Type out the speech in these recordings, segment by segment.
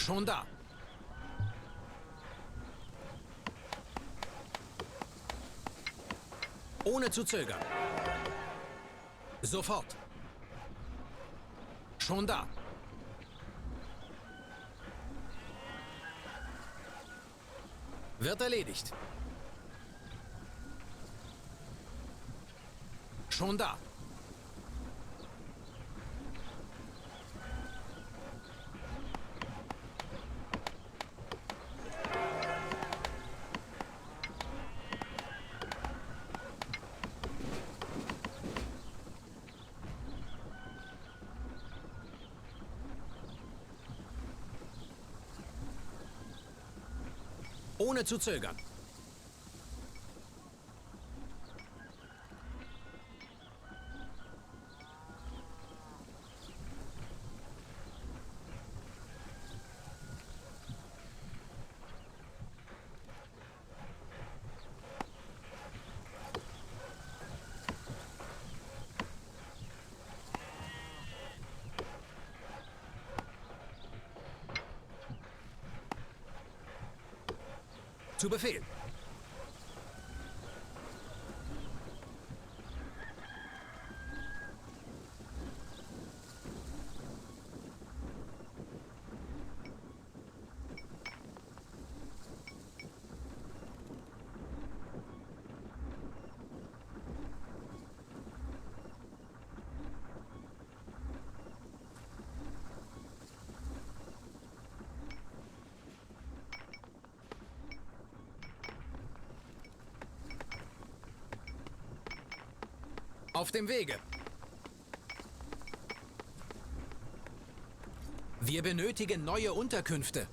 Schon da. Ohne zu zögern. Sofort. Schon da. Wird erledigt. Schon da. Ohne zu zögern. Zu Befehl. Auf dem Wege. Wir benötigen neue Unterkünfte.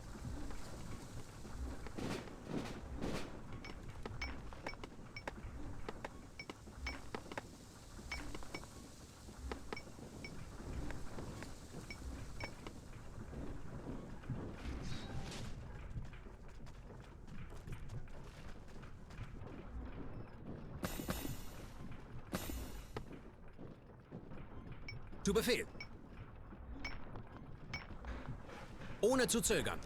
Zu Befehl. Ohne zu zögern.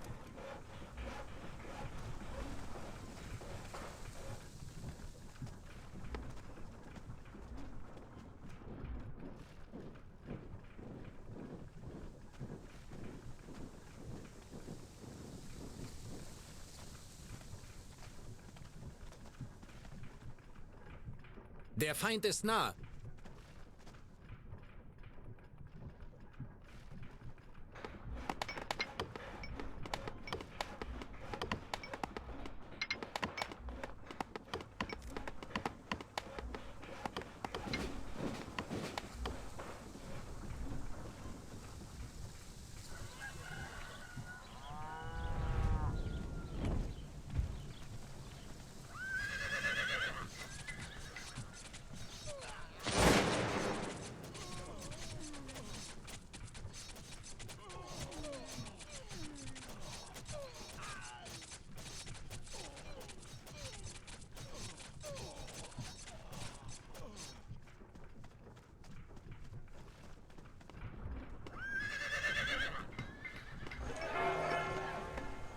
Der Feind ist nahe.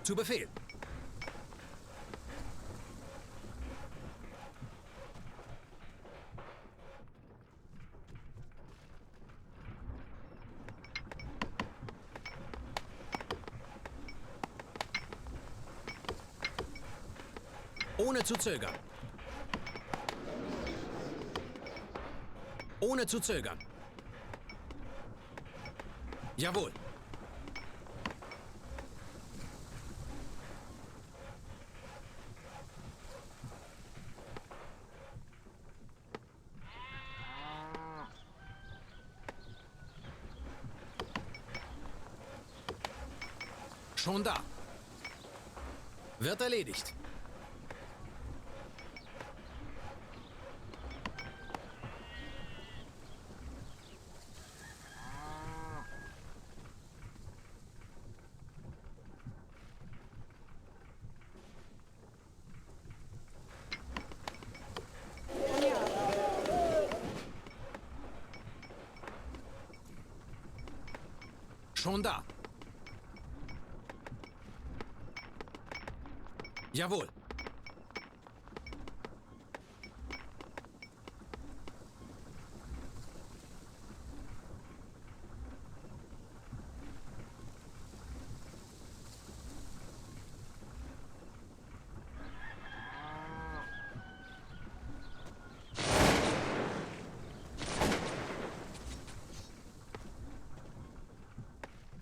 Zu Befehl. Ohne zu zögern. Ohne zu zögern. Jawohl. Schon da. Wird erledigt. Schon da. Jawohl.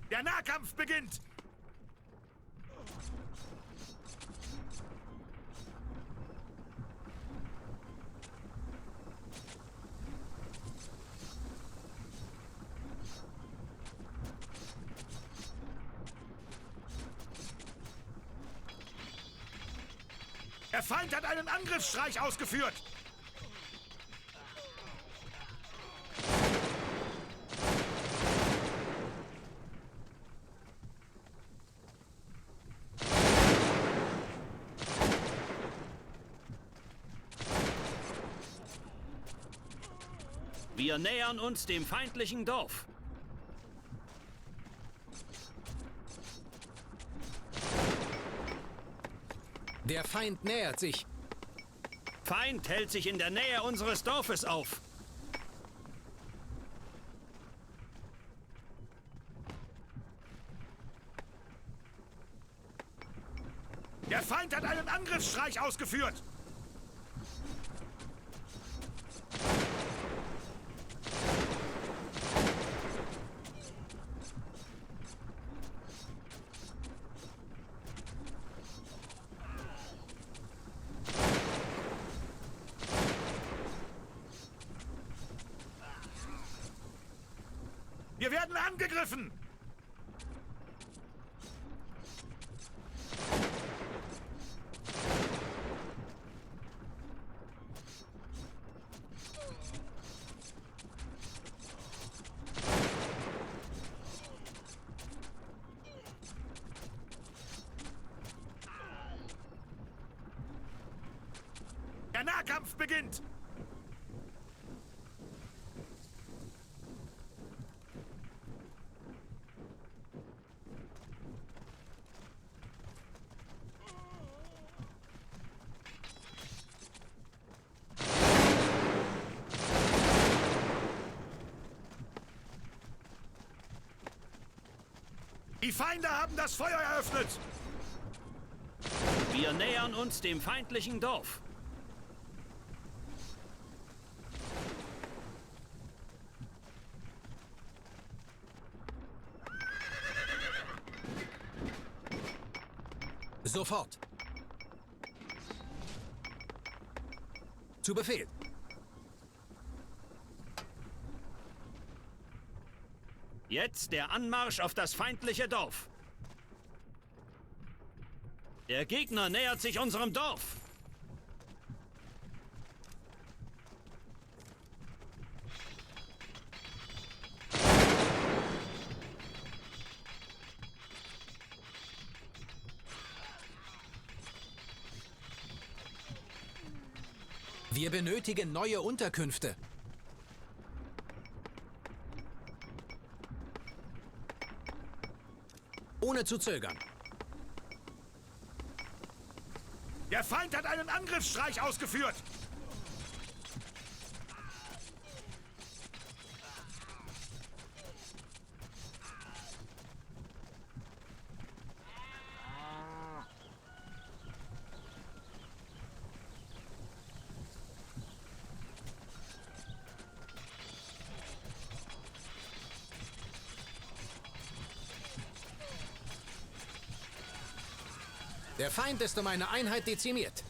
Der Nahkampf beginnt! Der Feind hat einen Angriffsstreich ausgeführt! Wir nähern uns dem feindlichen Dorf. Der Feind nähert sich. Feind hält sich in der Nähe unseres Dorfes auf. Der Feind hat einen Angriffsstreich ausgeführt! Wir werden angegriffen! Der Nahkampf beginnt! Die Feinde haben das Feuer eröffnet! Wir nähern uns dem feindlichen Dorf. Sofort. Zu Befehl. Jetzt der Anmarsch auf das feindliche Dorf. Der Gegner nähert sich unserem Dorf. Wir benötigen neue Unterkünfte. Ohne zu zögern. Der Feind hat einen Angriffsstreich ausgeführt! Der Feind ist um eine Einheit dezimiert.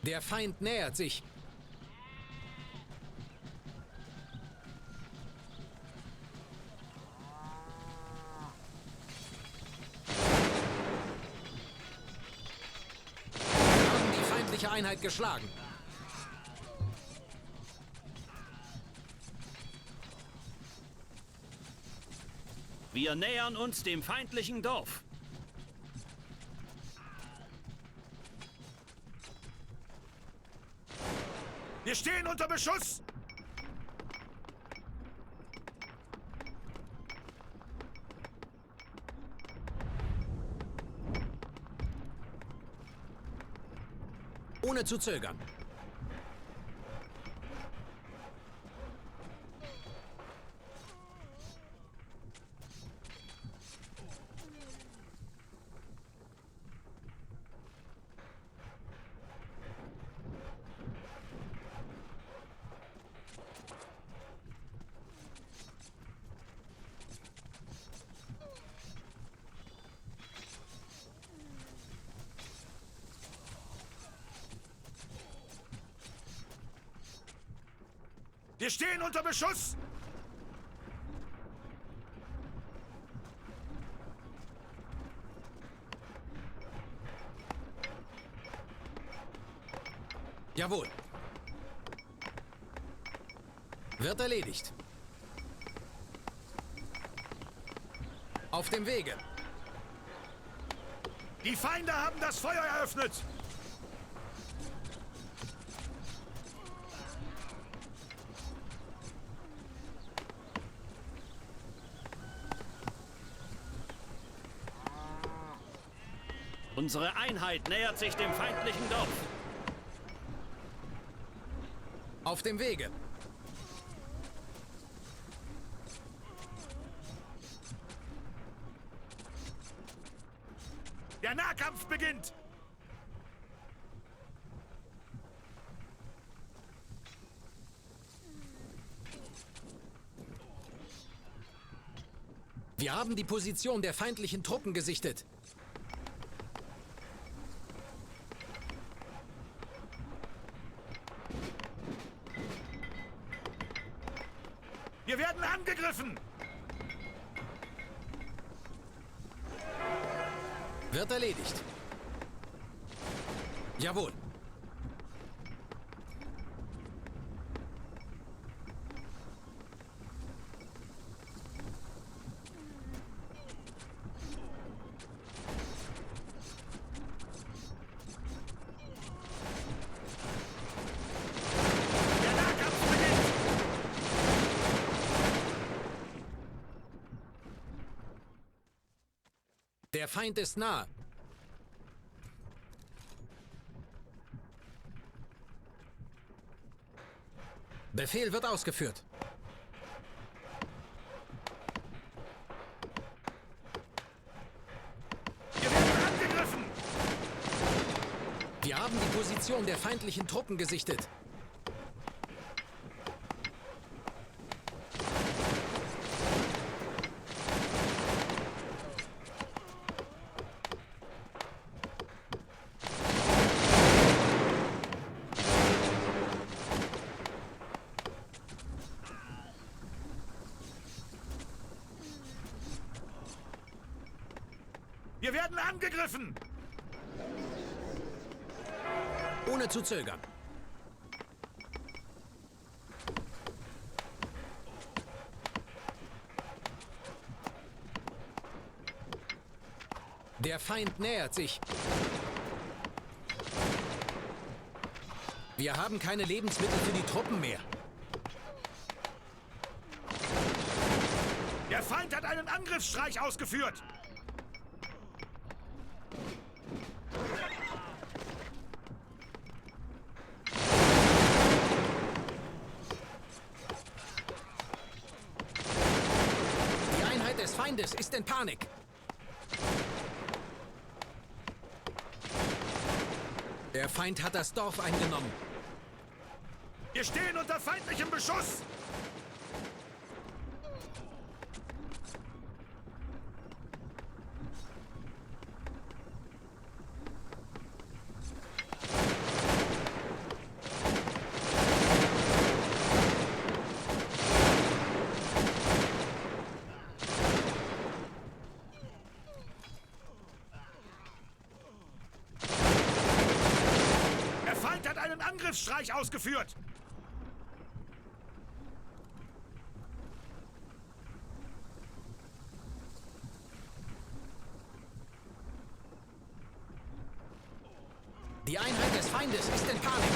Der Feind nähert sich. Wir haben die feindliche Einheit geschlagen. Wir nähern uns dem feindlichen Dorf. Wir stehen unter Beschuss! Ohne zu zögern. Wir stehen unter Beschuss! Jawohl. Wird erledigt. Auf dem Wege. Die Feinde haben das Feuer eröffnet! Unsere Einheit nähert sich dem feindlichen Dorf. Auf dem Wege. Der Nahkampf beginnt! Wir haben die Position der feindlichen Truppen gesichtet. Wir werden angegriffen! Wird erledigt. Jawohl. Der Nahkampf beginnt! Der Feind ist nah. Befehl wird ausgeführt. Wir werden angegriffen! Wir haben die Position der feindlichen Truppen gesichtet. Wir werden angegriffen! Ohne zu zögern. Der Feind nähert sich. Wir haben keine Lebensmittel für die Truppen mehr. Der Feind hat einen Angriffsstreich ausgeführt! Die Einheit des Feindes ist in Panik. Der Feind hat das Dorf eingenommen. Wir stehen unter feindlichem Beschuss! Der Feind hat einen Angriffsstreich ausgeführt! Die Einheit des Feindes ist in Panik.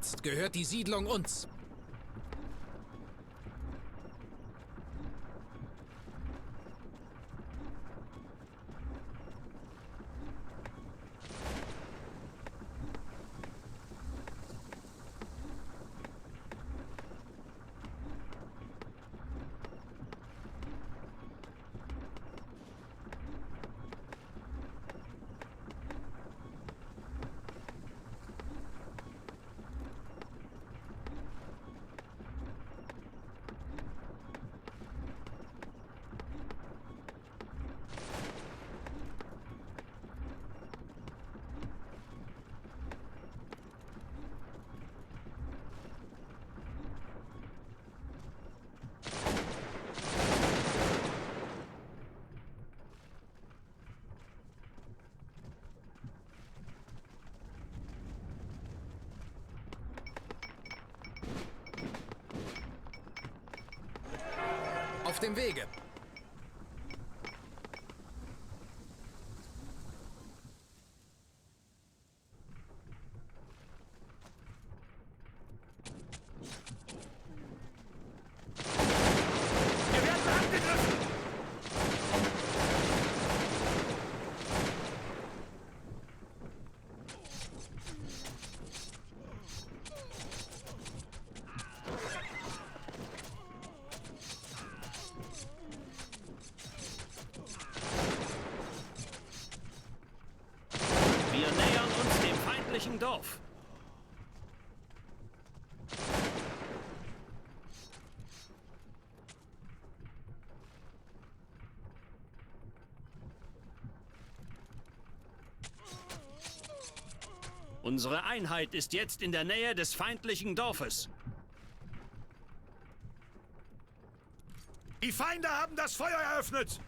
jetzt gehört die Siedlung uns. Auf dem Wege. Wir werden angegriffen! Wir nähern uns dem feindlichen Dorf. Unsere Einheit ist jetzt in der Nähe des feindlichen Dorfes. Die Feinde haben das Feuer eröffnet!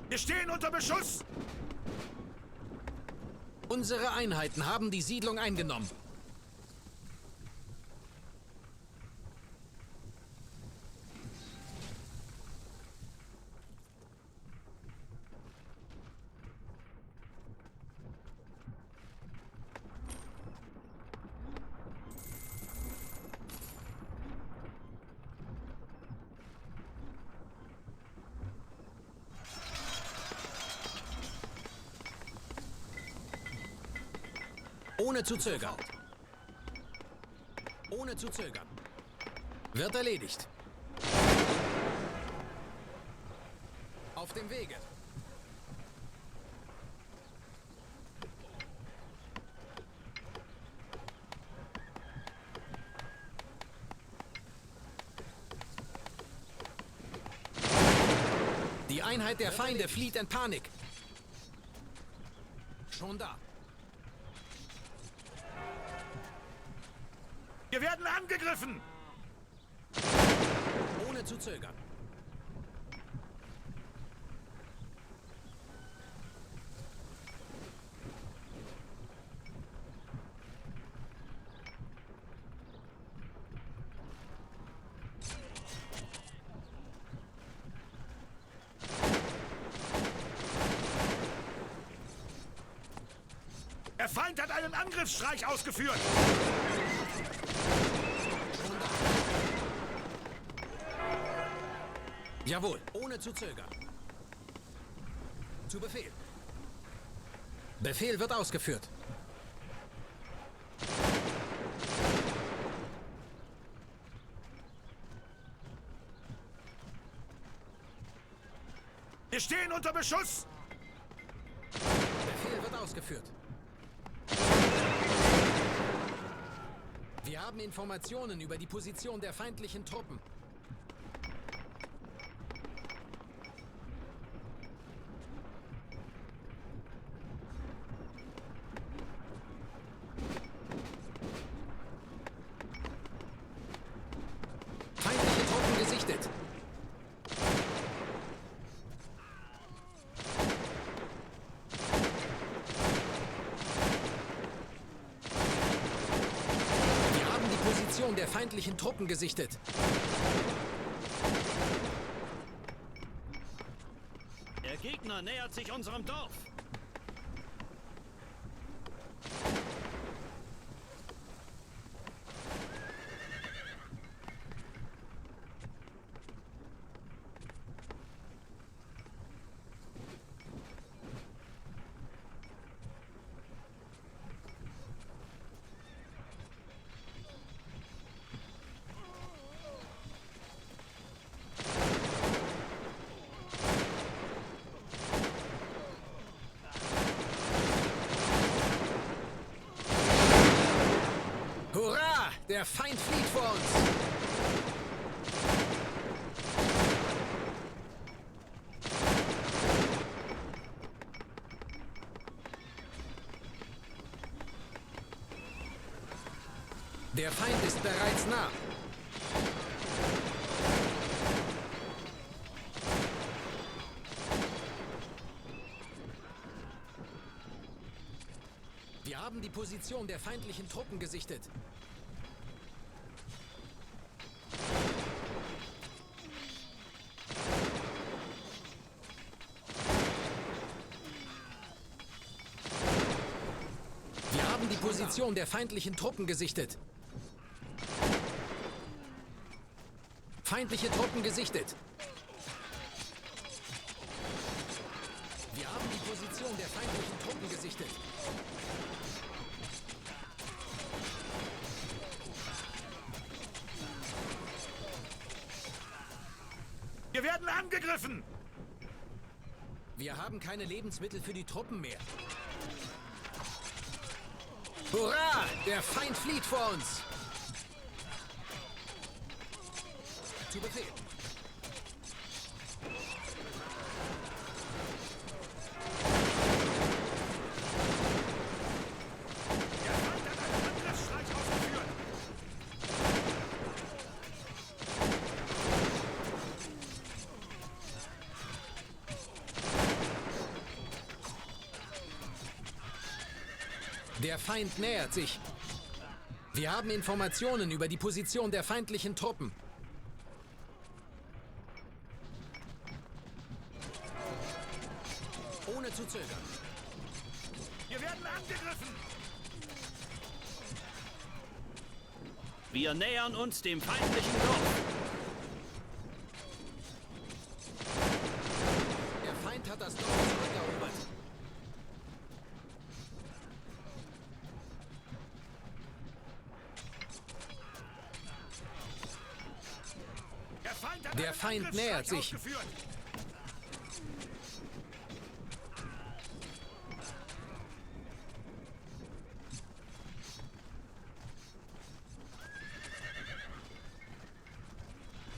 Wir stehen unter Beschuss! Unsere Einheiten haben die Siedlung eingenommen. Ohne zu zögern. Ohne zu zögern. Wird erledigt. Auf dem Wege. Die Einheit der Feinde flieht in Panik. Schon da. Wir werden angegriffen! Ohne zu zögern. Der Feind hat einen Angriffsstreich ausgeführt! Jawohl, ohne zu zögern. Zu Befehl. Befehl wird ausgeführt. Wir stehen unter Beschuss! Befehl wird ausgeführt. Wir haben Informationen über die Position der feindlichen Truppen. Feindliche der feindlichen Truppen gesichtet. Der Gegner nähert sich unserem Dorf. Hurra! Der Feind flieht vor uns! Der Feind ist bereits nah. Wir haben die Position der feindlichen Truppen gesichtet. Wir haben die Position der feindlichen Truppen gesichtet. Feindliche Truppen gesichtet. Wir haben die Position der feindlichen Truppen gesichtet. Wir werden angegriffen! Wir haben keine Lebensmittel für die Truppen mehr. Hurra! Der Feind flieht vor uns! Zu Befehl. Der Feind hat einen Angriffsstreich ausgeführt! Der Feind nähert sich. Wir haben Informationen über die Position der feindlichen Truppen. Ohne zu zögern. Wir werden angegriffen! Wir nähern uns dem feindlichen Dorf. Der Feind hat das Dorf zurückerobert. Der Feind nähert sich. Ausgeführt.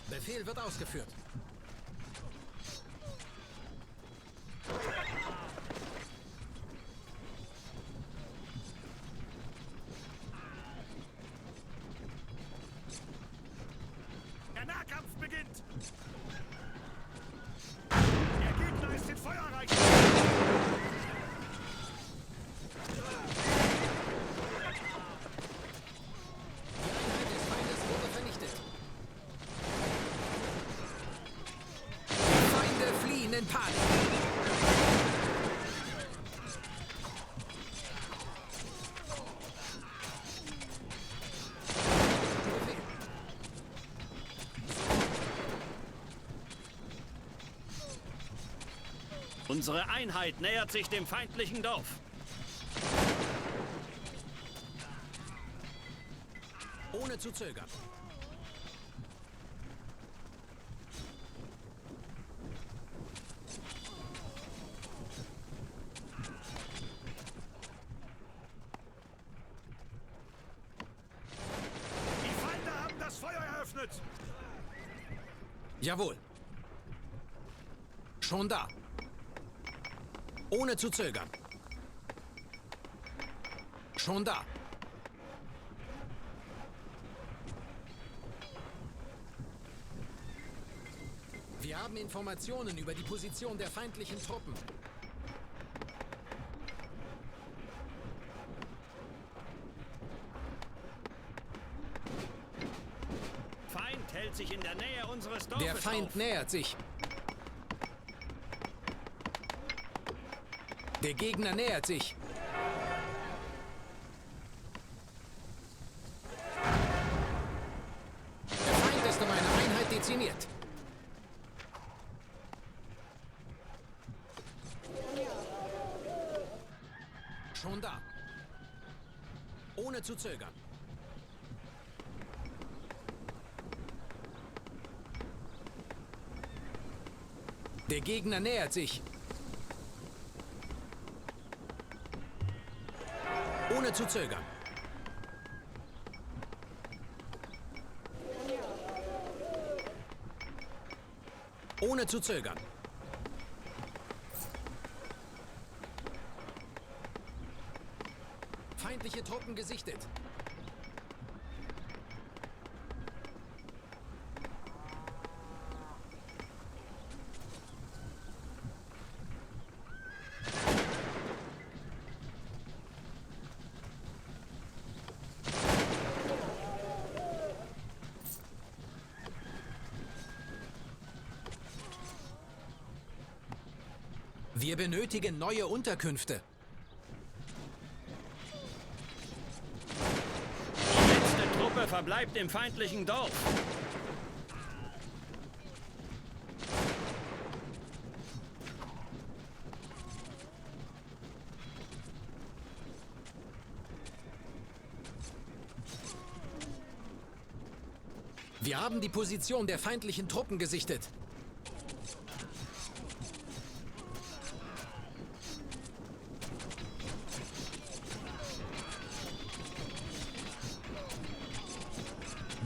Befehl wird ausgeführt. Der Nahkampf beginnt! Der Gegner ist in Feuerreichweite! Die Einheit des Feindes wurde vernichtet. Die Feinde fliehen in Panik. Unsere Einheit nähert sich dem feindlichen Dorf. Ohne zu zögern. Die Feinde haben das Feuer eröffnet! Jawohl. Schon da. Ohne zu zögern. Schon da. Wir haben Informationen über die Position der feindlichen Truppen. hält sich in der Nähe unseres Dorfes Der Feind auf. nähert sich. Der Gegner nähert sich. Der Feind ist um eine Einheit dezimiert. Schon da. Ohne zu zögern. Der Gegner nähert sich. Ohne zu zögern. Ohne zu zögern. Feindliche Truppen gesichtet. Wir benötigen neue Unterkünfte. Die letzte Truppe verbleibt im feindlichen Dorf. Wir haben die Position der feindlichen Truppen gesichtet.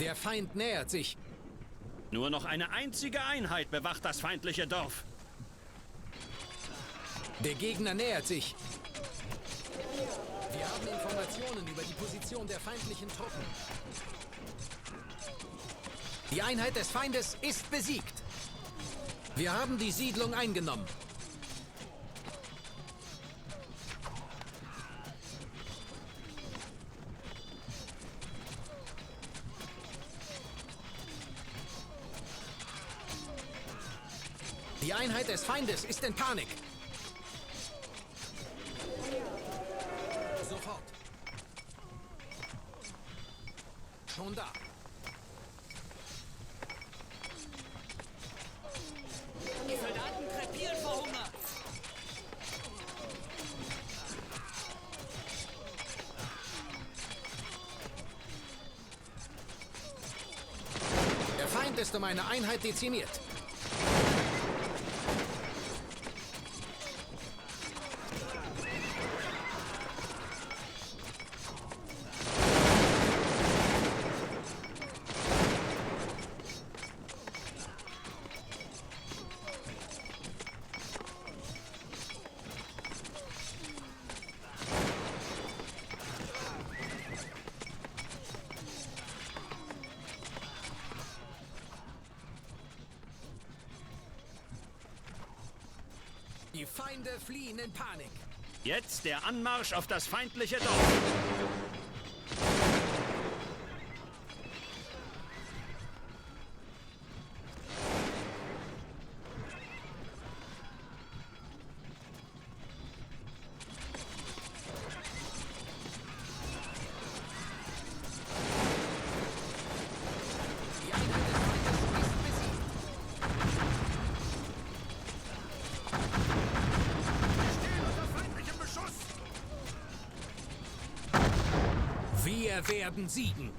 Der Feind nähert sich. Nur noch eine einzige Einheit bewacht das feindliche Dorf. Der Gegner nähert sich. Wir haben Informationen über die Position der feindlichen Truppen. Die Einheit des Feindes ist besiegt. Wir haben die Siedlung eingenommen. Die Einheit des Feindes ist in Panik. Sofort. Schon da. Die Soldaten krepieren vor Hunger. Der Feind ist um eine Einheit dezimiert. Die Feinde fliehen in Panik. Jetzt der Anmarsch auf das feindliche Dorf. Die Einheit des Feindes ist besiegt. Stehen unter feindlichem Beschuss! Wir werden siegen.